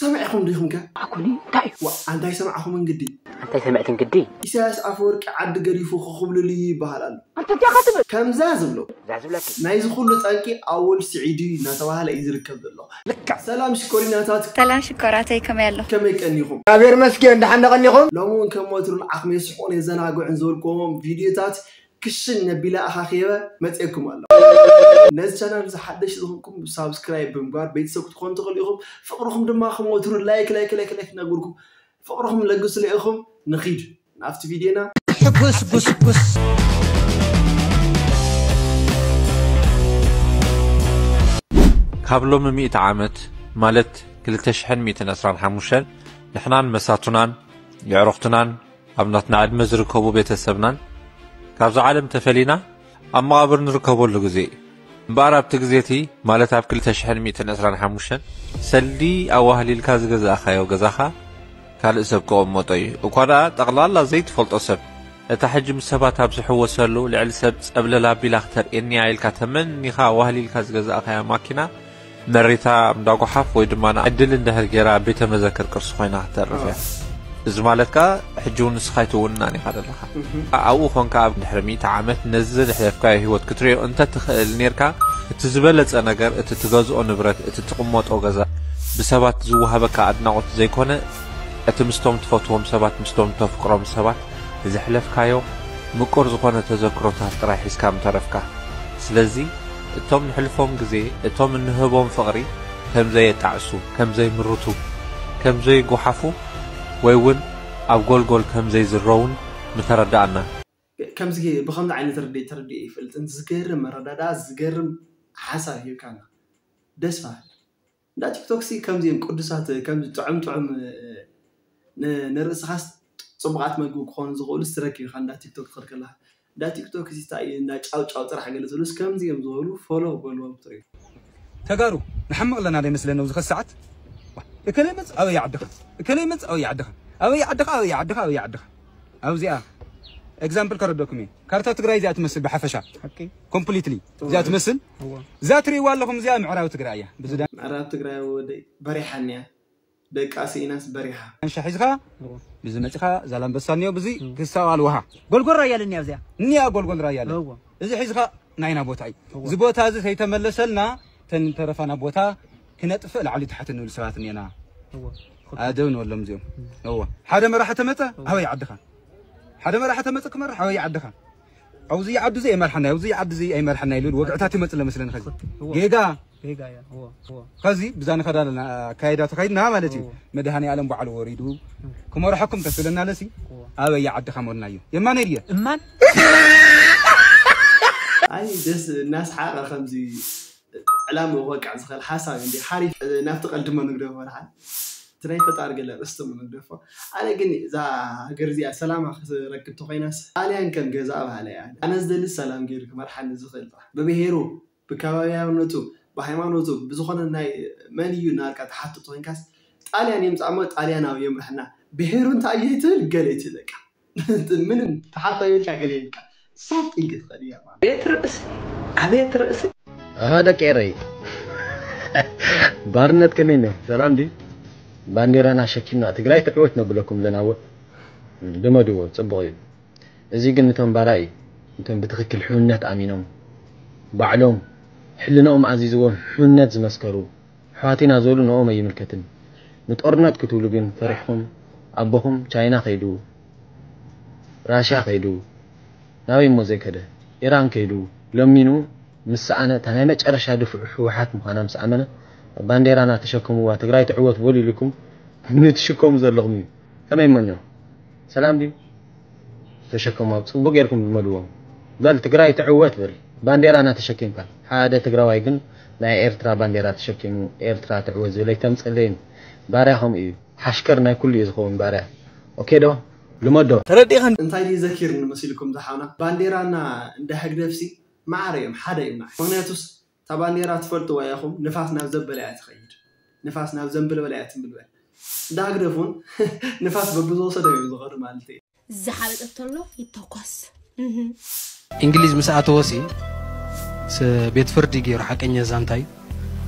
ሰሚዕኹም ዲኹም ከ? ኣኩኒ እንታይ እዩ? ዋ፣ ኣንታይ ሰማዕኹም እንግዲ? ኣንታይ ሰምዕት እንግዲ? ኢሳያስ ኣፈወርቂ ዓዲ ገዲፉ ክኹብልል እዩ ይበሃል ኣሎ። ኣንተ እንታይ ኢኻ ትብል? ከምዛ ዝብሎ። እዛ ዝብለኪ። ናይዚ ኩሉ ጠንቂ ኣወል ስዒድ እዩ እናተባህለ እዩ ዝርከብ ዘሎ። ልክዕ። ሰላም ሽኮሪናታት። ሰላም ሽኮራተይ፣ ከመይ ኣለኹም? ከመይ ቀኒኹም? እግዚኣብሔር መስገን፣ ደሓን ቀኒኹም? ሎሚ እውን ከም ወትሩ ንዓኹም የስሕቑን የዘናግዑን ዝበልኩዎም ቪድዮታት ክሽን ነቢለ ኣኻኺበ መፅኤኩም ኣሎ። ነዚ ቻናል እዚ ሓደሽ ዝኾንኩም ሳብስክራይብ ብምግባር ቤተሰብ ክትኾኑ ትኽእሉ ኢኹም። ፍቕርኹም ድማ ከም ወትሩ ላይክ፣ ላይክ፣ ላይክ፣ ላይክ እናግበርኩም ፍቕርኹም ለግሱለይ ኢኹም። ንኺድ ናብቲ ቪድዮና። ሕጉስ ጉስጉስ። ካብ ሎሚ ሚእቲ ዓመት፣ ማለት ክልተ ሽሕን ሚእትን ዕስራን ሓሙሽተን፣ ንሕናን መሳቱናን የዕሩኽትናን ኣብ ናትና ዕድመ ዝርከቡ ቤተሰብናን ካብዛ ዓለም ተፈሊና ኣብ መቓብር ንርከበሉ ግዜ እዩ። እምበኣር ኣብቲ ግዜ እቲ፣ ማለት ኣብ ክልተ ሽሕን ሚእትን ዕስራን ሓሙሽተን፣ ሰልዲ ኣዋህሊልካ ዝገዛእካዮ ገዛኻ ካልእ ሰብ ክቕመጦ እዩ። እኳ ደኣ ጠቕላላ ዘይትፈልጦ ሰብ፣ እታ ሕጂ ምስ ሰባት ኣብ ዝሕወሰሉ ልዕሊ ሰብ ጸብለል ኣቢላ ክተርእየኒ እያ ኢልካ ተመኒኻ ኣዋህሊልካ ዝገዛእካያ ማኪና መሪታ እንዳ ጓሓፍ ወይ ድማ ንዕድል እንድሕር ገይራ ቤተ መዘክር ቅርሲ ኮይና ክትተርፍ እያ። እዚ ማለት ከኣ ሕጂ እውን ንስኻ ኣይትውንናን ኢኻ ዘለኻ። ኣብኡ ኾንካ ኣብ ድሕሪ ሚእቲ ዓመት ነዚ ዘሕለፍካዮ ህይወት ክትርእዮ እንተ ትኽእል ኔርካ፣ እቲ ዝበለጸ ነገር፣ እቲ ትገዝኦ ንብረት፣ እቲ ትቕመጦ ገዛ፣ ብሰባት ዝወሃበካ ኣድናቖት ዘይኮነ፣ እቲ ምስቶም ትፈትዎም ሰባት፣ ምስቶም ተፍቅሮም ሰባት ዘሕለፍካዮ ምቁር ዝኾነ ተዘክሮታት ጥራይ ሒዝካ ምተረፍካ። ስለዚ እቶም ንሕልፎም ግዜ፣ እቶም እንህቦም ፍቕሪ ከም ዘየጣዕሱ፣ ከም ዘይምርቱ፣ ከም ዘይጎሓፉ ወይ እውን ኣብ ጎልጎል ከም ዘይዝረውን ምተረዳእና። ከምዚ ብኸምዚ ዓይነት ርድኢት ተረዲኤ ይፈልጥን። ዝገርም መረዳድኣ፣ ዝገርም ሓሳብ ሂብካና። ደስ በሃሊ። እንዳ ቲክቶክ ሲ ከምዚኦም ቅዱሳት፣ ከምዚ ጥዑም ጥዑም፣ ን-፣ ንርእስኻስ ጽቡቓት መግቢ ክኾኑ ዝኽእሉ ሲ ትረክብ ኢኻ። እንዳ ቲክቶክ ትኸድ ከለኻ፣ እንዳ ቲክቶክ ሲ እንታይ እዩ፣ እንዳ ጫው ጫው ጥራሕ ገለ ዝብሉስ ከምዚኦም ዝበሉ ፎሎ በልዎም ትርእዩ። ተጋሩ ንሓምቕ ኣለና ዶ ይመስለኒ ኣብዚ ኸዚ ሰዓት? እከለ መጽ ኣበይ ዓድኻ? እከለ መጽ ኣበይ ዓድኻ? ኣበይ ዓድኻ? ኣበይ ዓድኻ? ኣበይ ዓድኻ? ኣብዚኣ ኤግዛምፕል ከረደኩም እየ። ካርታ ትግራይ እዚኣ ትመስል ብሓፈሻ። ኦኬ። ኮምፕሊትሊ እዚኣ ትመስል። እዋ። እዛ ትርእይዋ ኣለኹም እዚኣ ምዕራብ ትግራይ እያ። ብዚ ዳ- ምዕራብ ትግራይ ወደይ በሪሓ እኒኣ። ደቃ ስኢናስ በሪሓ። ዳንሻ ሒዝኻ እዋ። ብዚ መፂኻ ዛላምበሳ እኒኦ ብዚ እዋ። ክሳብ ኣልዋሃ። ጎልጎል ራያ ለኒ ኣብዚኣ። እኒኣ ጎልጎል ራያ ኣለ። እዋ። እዚ ሒዝኻ ናይና ቦታ እዩ። እዋ። እዚ ቦታ እዚ ተይተመለሰልና ተን ተረፋና ቦታ ክነጥፍእ ላዕሊ ታሕቲ ንብል ሰባት እኒአና። እዋ። ኣደው ንበሎም እዚኦም። እዋ። ሓደ መራሒ ተመፀ እዋ። ኣበይ ዓድኻ? ሓደ መራሒ ተመፀ ክመርሕ ኣበይ ዓድኻ? ኣብዚ ዓዲ እዚ ኣይመርሓና፣ ኣብዚ ዓዲ እዚ ኣይመርሓና ኢሉ ወግዕታት ይመፅእ ለመስለኒ ኸዚ። እዋ። ጌጋ። ጌጋ እያ። እዋ፣ እዋ። ኸዚ ብዛ ንኸዳ ኣለና ኣካይዳ ተኸይድና ማለት እዩ። እዋ። መድሃኔ ኣለም በዓሉ ወሪዱ እዋ። ክመርሐኩም ተስብለና ለሲ እዋ። ኣበይ ዓድኻ ሞልናዮ? የማነይ ድየ? እማን? ኣይ ደስ እናስሓቐ ከምዚ ዕላምኡ ክወቅዕ ዝኽእል ሓሳብ እንዲ ሓሪፍ ናብቲ ቀልዲ መ ንግደፎ ደሓን። እቲ ናይ ፈጣሪ ገለ ርእስቲ መ ንግደፎ። ኣነ ግን እዛ ሃገር እዚኣ ሰላማ ክትረክብ ተኾይናስ ጣልያን ከም ገዛ ባህለ እያ። ኣነ ዝደሊ ሰላም ገይሩ ክመርሓኒ ዝኽእል ጥራሕ። ብብሄሩ፣ ብከባቢያውነቱ፣ ብሃይማኖቱ፣ ብዝኾነ ናይ መን እዩ እናበልካ ትሓትቶ ኮይንካስ ጣልያን የምጻእ እሞ ጣልያናዊ የምርሕና። ብሄሩ እንታይ እዩ ትብል ገለ ይትብል በቃ። ምንም ተሓቶ የብልካ ገለ የብልካ። ሳት ኢልካ ትኸድ እያ ማለት። ቤት ርእሲ፣ ኣቤት ርእሲ። ኣሃ ደቂ ኤረይ። ባርነት ከመይ ነው? ሰላም ድዩ? ባንዴራና ሸኪምና ትግራይ ትዕወት ነብለኩም ኣለና። እወ። ልመድዎ፣ ጽቡቕ እዩ። እዚ ግን ንቶም ባራይ እዩ። ንቶም ብትኽክል ሕውነት ኣሚኖም፣ ባዕሎም ሕልናኦም ኣዚዝዎም ሕውነት ዝመስከሩ፣ ኣሕዋት ኢና ዝበሉ ንኦም ኣይምልከትን። ንጦርነት ክትብሉ ግን ፈሪሕኹም፣ ኣቦኹም ቻይና ከይዱ፣ ራሽያ ከይዱ፣ ናበይ እሞ ዘይከደ? ኢራን ከይዱ፣ ለሚኑ ምስ ሰኣነ፣ እታ ናይ መጨረሻ ድፍዑ ህወሓት ምዃና ምስ ኣመነ፣ ባንዴራና ተሸከምዋ፣ ትግራይ ትዕወት በሉ ኢልኩም ንትሽከሙ ዘለኹም እዩ። ከመይ እሞ እኒኦ? ሰላም ድዩ? ተሸከምዋ፣ ጽቡቕ ጌርኩም ልመድዎም። በል ትግራይ ትዕወት በል፣ ባንዴራና ተሸኪምካ። ሓደ ትግራዋይ ግን ናይ ኤርትራ ባንዴራ ተሸኪሙ ኤርትራ ትዕወት ዝብል ኣይተምጽለይን። ባርያ ከምኡ እዩ። ሓሽከር ናይ ኩሉ እዩ ዝኸውን ባርያ። ኦኬ ዶ? ልመዶ። ተረዲእኻ? እንታይ ድዩ ዘኪርኒ መሲልኩም ዝሓውና? ባንዴራና እንዳ ህግደፍሲ ማዕረ እዮም፣ ሓደ እዮም ንዓይ። ምኽንያቱስ እታ ባንዴራ ትፈልጥዋ ኢኹም፣ ንፋስ ናብ ዘበለ እያ ትኸይድ። ንፋስ ናብ ዘንበልበለ እያ ትንብልበል። እንዳ ህግደፍ እውን ንፋስ በብዝወሰዶ እዮም ዝኸዱ ማለት እዩ። ዝሓለጠት ተሎ ይተኮስ። እህ። እንግሊዝ ምስ ኣተወሲ ስ-፣ ቤት ፍርዲ ገይሩ ሓቀኛ ዛንታ እዩ።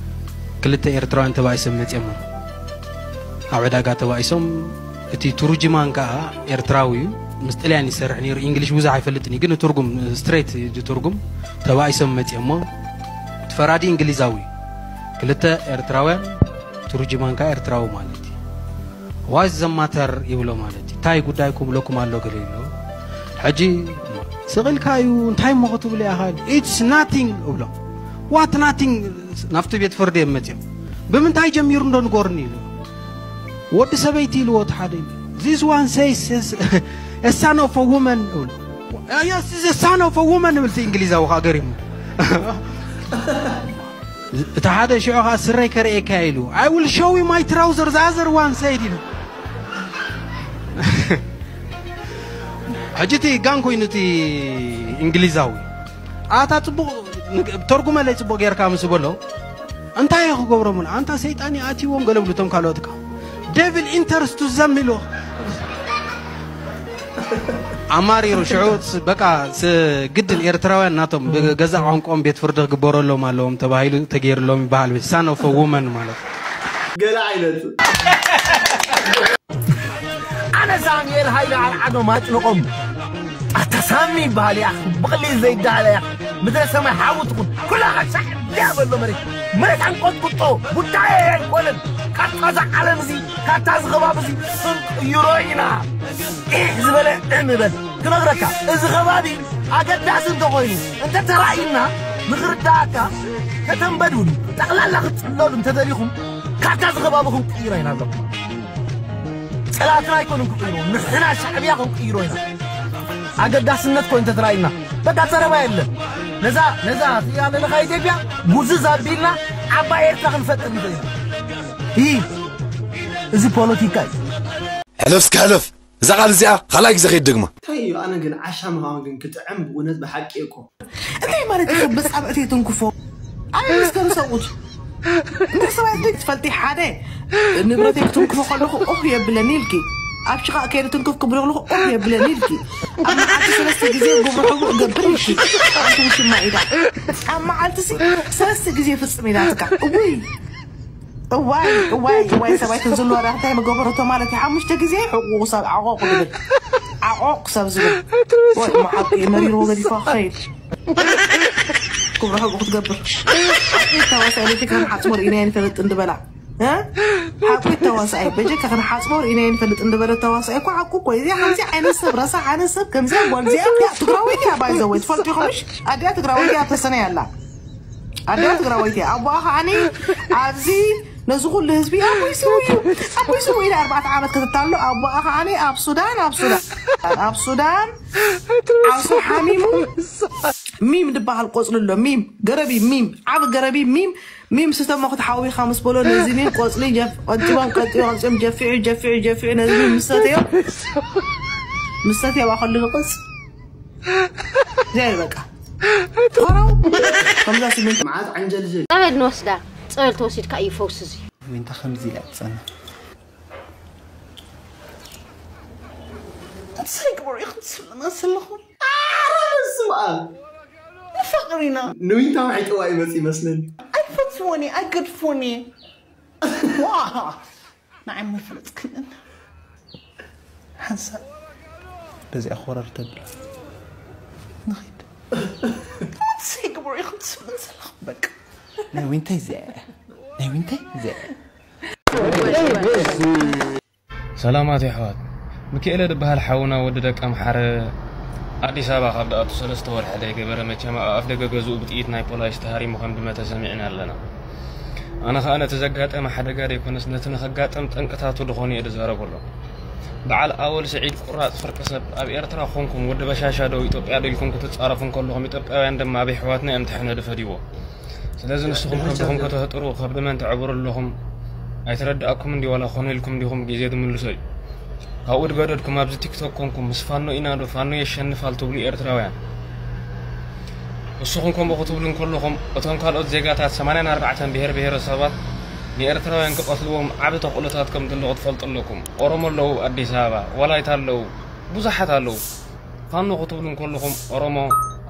ክልተ ኤርትራውያን ተባኢሶም መፅዮሞ። ኣብ ዕዳጋ ተባኢሶም፣ እቲ ትሩጅማን ከኣ ኤርትራዊ እዩ። ምስ ጥልያን ይሰርሕ ነይሩ። እንግሊሽ ብዙሕ ኣይፈልጥን እዩ፣ ግን ትርጉም፣ ስትሬት ትርጉም ተባኢሶም መጺኦም እሞ፣ እቲ ፈራዲ እንግሊዛዊ እዩ። ክልተ ኤርትራውያን፣ ትሩጅማን ከኣ ኤርትራዊ ማለት እዩ። ዋይ ዘማተር ይብሎ ማለት እዩ። እንታይ ጉዳይኩም ለኩም ኣሎ ገለ ይብሎ። ሕጂ ስቕ ኢልካ እዩ፣ እንታይ እሞ ክትብል ኢኻ? It's nothing እብሎ። What nothing? ናብቲ ቤት ፍርዲ እዮም መጺኦም። ብምንታይ ጀሚሩ እንዶ ንገሩኒ ኢሉ። ወዲ ሰበይቲ ኢልዎ እቲ ሓደ ኢሉ። This one says, "A son of a woman" እብሎ። Yes, he's a son of a woman እብል እቲ እንግሊዛዊ ከኣ ገሪሙ። እቲ ሓደ ሽዑ ከኣ ስረይ ከርእየካ ኢሉ። "I will show you my trouser," the other one said ኢሉ። ሕጂ እቲ ጋን ኮይኑ እቲ እንግሊዛዊ፣ "ኣታ ጽቡቕ ንግ-፣ ተርጉመለይ ጽቡቕ ጌርካ" ምስ በሎ፣ "እንታይ እየ ክገብሮም? ኣንታ ሰይጣን ይኣትይዎም" ገለ ብሉ እቶም ካልኦት ከኣ። "Devil enters to them" ኢሉ። ኣማሪሩ ሽዑ ስ-፣ በቃ ስ-፣ ግድን ኤርትራውያን ናቶም ብገዛእ ቋንቋኦም ቤት ፍርዲ ክግበረሎም ኣለዎም ተባሂሉ ተገይርሎም ይበሃል። Son of a woman ማለት። ገለ ዓይነት ኣነ ሳሙኤል ሃይለ ኣርዓዶም ኣጭንቖም። ኣታ ሳሚ ይበሃል እያ፣ ብቕሊ ዘይዳለ እያ። ምድረ ሰማይ ሓዊ ትኹን። ኩላኻ ሻዕብያ በሎ መሬት። መሬት ኣንቆጥቁጦ፣ ቡዳየ ኣይኮነን። ካብታ እዛ ዓለም እዚ፣ ካብታ እዚ ከባቢ እዚ ክንቅይሮ ኢና። ኢሕ ዝበለ ዕም በል። ክነግረካ፣ እዚ ከባቢ ኣገዳሲ እንተኾይኑ፣ እንተ ተራእዩና፣ ንኽርዳእካ፣ ከተንበድብዱ፣ ጠቕላላ ክትጽለሉ እንተደሊኹም፣ ካብታ እዚ ከባቢ ክንቅይሮ ኢና ኣለኩም። ጸላእትና ኣይኮኑን ክቕይሮ፣ ንሕና ሻዕብያ ክንቅይሮ ኢና። ኣገዳስነት ኮይኑ እንተ ተራእዩና፣ በቃ ዘረባ የለን። ነዛ፣ ነዛ እዚኣ ዘለኻ ኢትዮጵያ ጉዝዝ ኣቢልና ዓባይ ኤርትራ ክንፈጥር ንኽእል ኢና። ይህ፣ እዚ ፖለቲካ እዩ። ሕለፍ እስከ ሕለፍ። እዛ ቃል እዚኣ ካልኣይ ግዜ ከይትደግማ። እንታይ እዩ? ኣነ ግን ዓሻ ምዃን ግን ክጥዕም ብእውነት ብሓቂ እኮ። እንታይ ማለት እዩ? ብጻብዕቲ ትንክፎ። ኣነ ምስ ከም ሰብኡት። እንታይ ሰባት ድግ ትፈልጢ? ሓደ ንብረተይ ክትንክፎ ከለኹ ኦህ የብለኒ ኢልኪ። ኣብ ሽቓቕ ከይደ ትንክፍ ክብሎ ከለኹ ኦህ የብለኒ ኢልኪ። ኣብ መዓልቲ ሰለስተ ግዜ ግብረ ሕቡእ እገብር ኢልኪ። ኣንቲ ውሽማ ኢዳ። ኣብ መዓልቲ ሲ-፣ ሰለስተ ግዜ ፍጽም ኢላትካ። እውይ። እዋይ፣ እዋይ፣ እዋይ፣ ሰብኣይ ተዝህልዋ ዳኣ እንታይ ምገበረቶ ማለት እዩ? ሓሙሽተ ግዜ ሕቑቑ ሰብ ዓቖቕ ዝብል። ዓቖቕ ሰብ ዝብል። ወይ፣ እሞ ሓቂ መሪርዎ ገዲፍዋ ክኸይድ። ክብሮ ሕቑ ክትገብር። ሓቂ ተዋሳኢ በጀካ ክንሓጽቦ ርኢናዮ ንፈልጥ እንድበላ። እ? ሓቂ ተዋሳኢ በጀካ ክንሓጽቦ ርኢናዮ ንፈልጥ እንድበለ ተዋሳኢ እኮ ሓቁ እኮ። እዚ ከምዚ ዓይነት ሰብ፣ ረሳሕ ዓይነት ሰብ፣ ከምዚኣ ጓል እዚኣ እያ ትግራወይቲ እያ፣ ባይ ዘ ወይ። ትፈልጡ ኢኹም ምሽ? ኣዲኣ ትግራወይቲ እያ፣ ኣብ ተሰነይ ኣላ። ኣዲኣ ትግራወይቲ እያ። ኣቦኣ ከዓኒ ኣብዚ ነዚ ኩሉ ህዝቢ ኣቦይ ስው እዩ፣ ኣቦይ ስው ኢላ ኣርባዕተ ዓመት ክትታሎ፣ ኣቦኣ ከዓኒ ኣብ ሱዳን፣ ኣብ ሱዳን፣ ኣብ ሱዳን ዓሶ ሓሚሙ ሚም ዝበሃል ቆጽሊ ኣሎ። ሚም፣ ገረቢ ሚም፣ ዓቢ ገረቢ ሚም፣ ሚም ስተሞ ክትሓዊኻ ምስ በሎ ነዚ ሚም ቆጽሊ ጀፍ-፣ ቀንጢቦም፣ ቀንጢቦም፣ ቀንጢቦም ጀፊዑ፣ ጀፊዑ፣ ጀፊዑ ነዚ ሚም ምስ ሰተዮ፣ ምስ ሰትዮ ኣብኣ ከሉ ህቕጽ። ዘይ በቃ። ተኸረው። ከምዛ ስሚንቶ። መዓት ዓንጀልጀል። ጸበል ንወስዳ። ጸበል ተወሲድካ እዩ ፈውሲ እዚ። ዊንታ ከምዚ እያ ትጸንሕ። እንታይ ግበሩ ኢኹም ትስምዑና ዘለኹም? ኣረ በስመ ኣብ። ንፋቕር ኢና። ንዊንታ ዋዒጥዋ ይመጽእ ይመስለኒ። ኣይፈትዎን እየ፣ ኣይገድፎን እየ። ዋ! ንዓይ መፍለጥክንን። ሓንሳብ በዚኣ ኮረር ተብላ። ንኺድ። እንታይ ግበሩ ኢኹም ትስምዑ ዘለኹም? በቃ። ናይ ዊንታይ እዚኣ እያ። ናይ ዊንታይ እዚኣ እያ። ሰላማት የሕዋት፣ ሚኪኤለ ድበሃል ሓውና ወዲ ደቀምሓረ ኣዲስ ኣበባ ካብ ደኣቱ ሰለስተ ወርሒ ዘይገበረ መቸም ኣብ ኣፍ ደገ ገዝኡ ብጥይት ናይ ፖላይስ ተሃሪሙ ከም ድመተ ሰሚዕና ኣለና። ኣነ ኸኣ ነቲ ዘጋጠመ ሓደጋ ደይኮነስ ነቲ ንኸጋጥም ጠንቅታቱ ድኾኑ እየ ድዛረበሎም። በዓል ኣወል ስዒድ ቁራጽ ፍርቂ ሰብ ኣብ ኤርትራ ኾንኩም ወዲ በሻሻ ዶ ኢትዮጵያ ዶ ኢልኩም ክትጻረፉ እንከለኹም ኢትዮጵያውያን ድማ ኣብ የሕዋትና እዮም ተሕነዱ ፈዲዎ። ስለዚ ንስኹም ከብድኹም ከተህጥሩ ከብዲ መን ተዕብሩ ኣለኹም? ኣይተረድኣኩምን ድዩ ዋላ ኮነ ኢልኩም ዲኹም ግዜ ዝምልሶ እዩ። ካብኡ ድገደድኩም ኣብዚ ቲክቶክ ኮንኩም ምስ ፋኖ ኢና ዶ ፋኖ የሸንፋል ትብሉ ኤርትራውያን። ንስኹም ከምኡ ክትብሉ እንከለኹም እቶም ካልኦት ዜጋታት ሰማንያን ኣርባዕተን ብሄር ብሄረሰባት ንኤርትራውያን ክቐትልዎም ዓቢ ተኽእሎታት ከም ዘሎ ክትፈልጡ ኣለኩም። ኦሮሞ ኣለዉ፣ ኣዲስ ኣበባ፣ ወላይታ ኣለዉ፣ ብዙሓት ኣለዉ። ፋኖ ክትብሉ እንከለኹም ኦሮሞ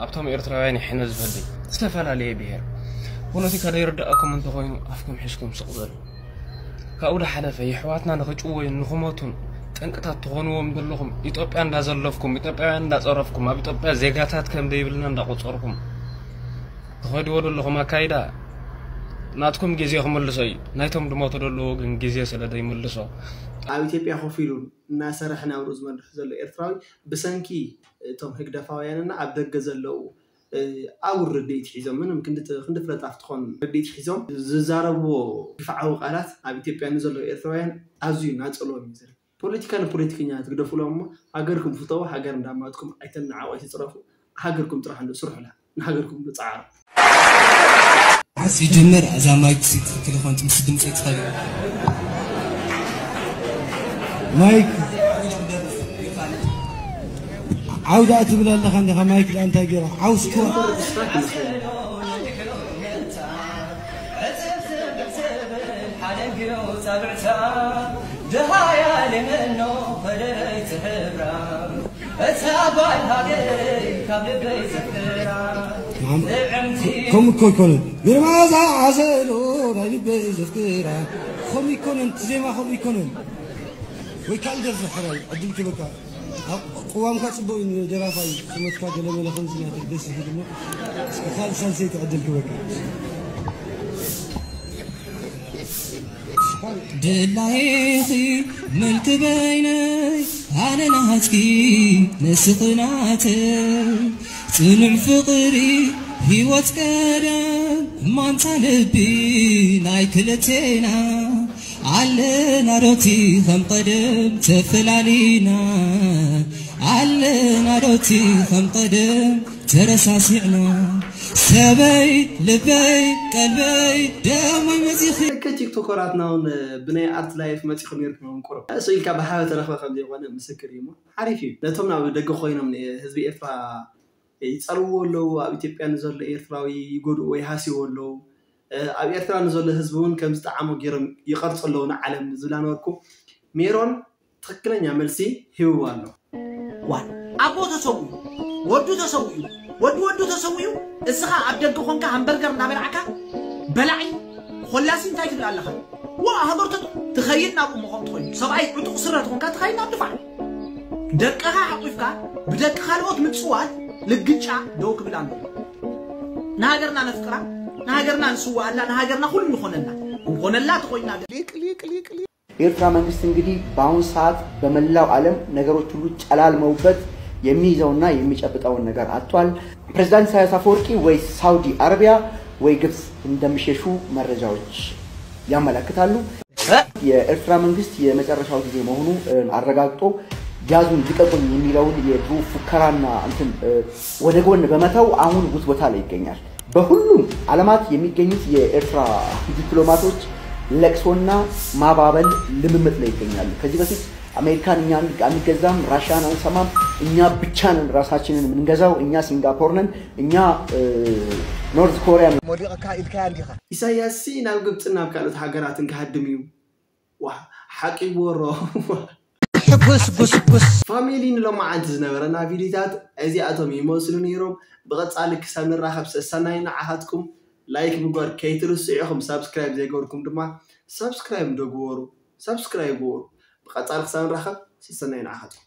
ኣብቶም ኤርትራውያን ይሕነ ዝፈሊ ዝተፈላለየ ብሄር። ፖለቲካ ዘይርድኣኩም እንተኾይኑ ኣፍኩም ሒዝኩም ስቕ በሉ። ካብኡ ዝሓለፈ የሕዋትና ንኽጭወዩን ንኽሞቱን ጠንቅታት ትኾንዎም ዘለኹም፣ ኢትዮጵያ እንዳዘለፍኩም፣ ኢትዮጵያውያን እንዳጸረፍኩም፣ ኣብ ኢትዮጵያ ዜጋታት ከም ዘይብልና እንዳቆጸርኩም ትኸድዎ ዘለኹም ኣካይዳ ናትኩም ግዜ ክምልሶ እዩ። ናይቶም ዝሞቱ ዘለዉ ግን ግዜ ስለ ዘይምልሶ። ኣብ ኢትዮጵያ ኮፍ ኢሉ እናሰርሐ ናብርኡ ዝመርሕ ዘሎ ኤርትራዊ ብሰንኪ እቶም ህግደፋውያንና ኣብ ደገ ዘለዉ ኣብ ርድኢት ሒዞም፣ ምንም ክንዲ ፍለጣፍ ትኾን ርድኢት ሒዞም ዝዛረብዎ ግፍዓዊ ቃላት ኣብ ኢትዮጵያ ንዘለዉ ኤርትራውያን ኣዝዩ ናጸልዎም እዩ ዝብል። ፖለቲካ ንፖለቲከኛ ትግደፉሎም እሞ ሃገርኩም ፍተዉ፣ ሃገር እንዳማትኩም ኣይተናዓቑ ኣይትጽረፉ፣ ሃገርኩም ጥራሕ እንዶ ስርሑላ፣ ንሃገርኩም እንዶ ጻዓሩ። ሲጀመር እዛ ማይክ ሲ ትኽክል ይኾን ምስ ድምፂ ትኸል ማይክ ዓውዳ ትብል ኣለኻ እንዲኻ ማይክ ደኣ እንታይ ገይራ ዓውስኩዋ ደሃያ ለመኖ ፈደረይ ትሕብራ እታ ጓል ሃገረይ ካብ ልበይ ዘፍቅራ ጥዕምቲ ከምኡ እኮ ኣይኮነን ግርማዛ ዓሰሎ ናይ ልበይ ዘፍቅራ ከምኡ ይኮነን እቲ ዜማ ከምኡ ይኮነን ወይ ካልእ ደርፊ ሕራይ ዕድል ክበካ ቅዋምካ ጽቡቅ እዩ ንደራፋይ ቁመትካ ገለመለ ከምዚ ናትክ ደስ ይብል እሞ እስኪ ካልእ ሳልሰይቲ ዕድል ክበካ ድላይኺ መልክ በይነይ ኣነ ናሃትኪ ንስኺ ናተይ ጽኑዕ ፍቕሪ ህይወት ቀደም ማንታ ልቢ ናይ ክልቴና ኣለና ዶቲ ከም ቀደም ተፈላሊና ኣለና ዶቲ ከም ቀደም ተረሳሲዕና ሰበይ ልበይ ቀልበይ ደሞይ መጺኺ ልክዕ ቲክቶከራትና እውን ብናይ ኣርት ላይፍ መፂኹም ነርኩም እዮም ቁሩብ እሱ ኢልካ ብሓበ ተረኽበ ከም ዘይኮነ ምስክር እዩ እሞ ሓሪፍ እዩ ነቶም ናብ ደገ ኮይኖም ህዝቢ ኤርትራ ይፀልዎ ኣለዉ ኣብ ኢትዮጵያ ንዘሎ ኤርትራዊ ይጎድኡ ወይ ሃስይዎ ኣለዉ ኣብ ኤርትራ ንዘሎ ህዝቢ እውን ከም ዝጠዓሞ ገይሮም ይቐርፁ ኣለዉ ንዓለም ዝብላ ነበርኩ ሜሮን ትኽክለኛ መልሲ ሂብዋ ኣሎ። ዋን ኣቦ ተሰዊኡ፣ ወዱ ተሰዊኡ፣ ወዲ ወዱ ተሰዊኡ፣ እስኻ ኣብ ደገ ኾንካ ሃምበርገር እናበላዕካ በላዒ ኾላሲ እንታይ ትብል ኣለኻ? ዋ ሃገር ተጥ ትኸይድ ናብ እሞ ኾም ትኾይኑ ሰብኣይ ዕጡቕ ስረ ትኾንካ ትኸይድ ናብ ድፋዕ ደቅኻ ሓቑፍካ ብደቂ ካልኦት ምጽዋት ልግጫ ደው ክብል ኣለዎ። ንሃገርና ነፍቅራ፣ ንሃገርና ንስዋኣላ፣ ንሃገርና ኩሉ ንኾነላ ክንኾነላ ተኾይና ደ- የኤርትራ መንግስት እንግዲህ በአሁን ሰዓት በመላው ዓለም ነገሮች ሁሉ ጨላልመውበት የሚይዘውና የሚጨብጠውን ነገር አጥቷል። ፕሬዝዳንት ኢሳያስ አፈወርቂ ወይ ሳውዲ አረቢያ ወይ ግብጽ እንደሚሸሹ መረጃዎች ያመለክታሉ። የኤርትራ መንግስት የመጨረሻው ጊዜ መሆኑ አረጋግጦ ያዙን ልቀቁን የሚለውን የድሮ ፉከራና እንትን ወደ ጎን በመተው አሁን ጉት ቦታ ላይ ይገኛል። በሁሉም ዓለማት የሚገኙት የኤርትራ ዲፕሎማቶች ለቅሶና ማባበል ልምምጥ ላይ ይገኛሉ። ከዚህ በፊት አሜሪካን እኛ አንገዛም፣ ራሽያን አንሰማም፣ እኛ ብቻ ነን ራሳችንን የምንገዛው፣ እኛ ሲንጋፖር ነን፣ እኛ ኖርዝ ኮሪያ ነን። ሞዲቕካ ኢልካያ እንዲኻ። ኢሳያስ ሲ ናብ ግብፅን ናብ ካልኦት ሃገራትን ክሃድም እዩ። ዋህ ሓቂ ቦሮ። ሕጉስ ጉስጉስ ፋሚሊ ንሎማዓንቲ ዝነበረና ቪዲዮታት እዚኣቶም ይመስሉ ነይሮም። ብቐፃሊ ክሳብ ንራኸብ ሰሰናይ ንዓኻትኩም። ላይክ ምግባር ከይትርስዑ ኢኹም። ሳብስክራይብ ዘይገበርኩም ድማ ሳብስክራይብ ዶ ግበሩ። ሳብስክራይብ ግበሩ። ብቐፃሊ ክሳብ ንራኸብ ሰሰናይ ንዓኻትኩም።